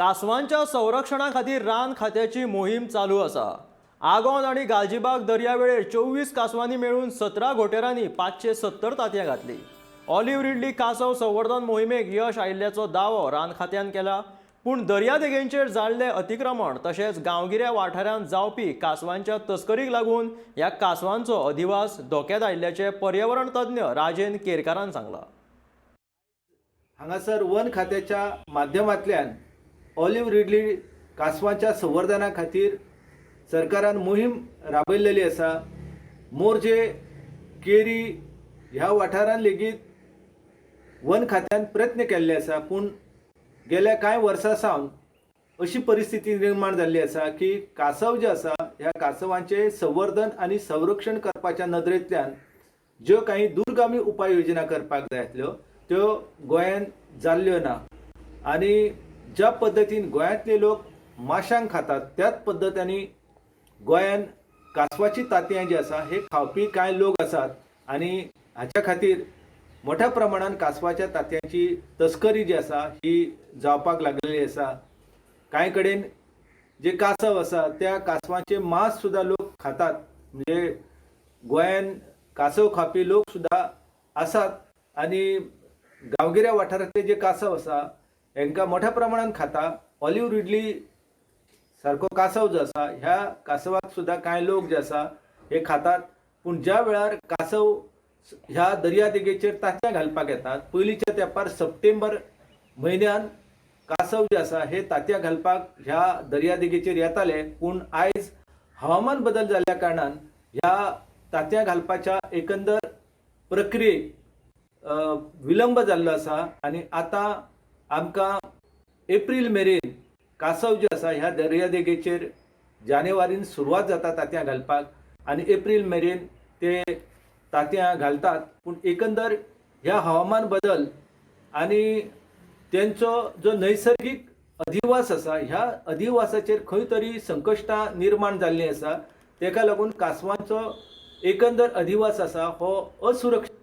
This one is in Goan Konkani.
कांसवांच्या संरक्षणा खातीर रान खात्याची मोहीम चालू आसा. आगोंद आनी गालजीबाग दर्यावेळेर 24 कांसवांनी मेळून 17 घोटेरांनी 570 तांतयां घातली. ऑलिव्ह रिडली कांसव संवर्धन मोहिमेक यश आयिल्ल्याचो दावो रान खात्यान केला. पूण दर्यादेगेंचेर जाल्लें अतिक्रमण तशेंच गांवगिऱ्या वाठारांत जावपी कांसवांच्या तस्करीक लागून ह्या कांसवांचो अधिवास धोक्यांत आयिल्ल्याचें पर्यावरण तज्ञ राजेंद्र केरकारान सांगलां. हांगासर वन खात्याच्या माध्यमांतल्यान ऑलिव्ह रिडली कांसवांच्या संवर्धना खातीर सरकारान मोहीम राबयलेली आसा. मोरजे, केरी ह्या वाठारान लेगीत वन खात्यान प्रयत्न केल्ले आसा, पूण गेल्या कांय वर्सां सावन अशी परिस्थिती निर्माण जाल्ली आसा की कांसव जे आसा, ह्या कांसवांचें संवर्धन आनी संरक्षण करपाच्या नदरेंतल्यान ज्यो काही दूरगामी उपाय योजना करपाक जाय आसल्यो, त्यो गोंयांत जाल्ल्यो ना. आनी ज्या पद्दतीन गोंयांतले लोक माशांक खातात, त्याच पद्दतींनी गोंयांत कांसवाची तांतयां जी आसा हे खावपी कांय लोक आसात आनी हाच्या खातीर मोठ्या प्रमाणान कांसवाच्या तांतयांची तस्करी जी आसा ही जावपाक लागलेली आसा. कांय कडेन जे कांसव आसा, त्या कांसवाचे मांस सुद्दां लोक खातात. म्हणजे गोंयान कांसव खावपी लोक सुद्दां आसात आनी गांवगिऱ्या वाठारांतले जे कांसव आसा, हेंकां मोठ्या प्रमाणान खाता. ऑलिव्ह रिडली सारको कांसव जो आसा, ह्या कांसवाक सुद्दां कांय लोक जे आसा हे खातात. पूण ज्या वेळार कांसव ह्या दर्यादेगेचेर तांतयां घालपाक येतात, पयलींच्या तेंपार सप्टेंबर म्हयन्यान कांसव जे आसा हे तांतयां घालपाक ह्या दर्यादेगेचेर येताले. पूण आयज हवामान बदल जाल्ल्या कारणान ह्या तांतयां घालपाच्या एकंदर प्रक्रियेक विलंब जाल्लो आसा आनी आतां आमकां एप्रील मेरेन कांसव जे आसा ह्या दर्यादेगेचेर, जानेवारीन सुरवात जाता तांतयां घालपाक आनी एप्रील मेरेन ते तांतयां घालतात. पूण एकंदर ह्या हवामान बदल आनी तेंचो जो नैसर्गीक अधिवास आसा, ह्या अधिवासाचेर खंय तरी संकश्टां निर्माण जाल्लीं आसा. तेका लागून कांसवांचो एकंदर अधिवास आसा हो असुरक्षीत.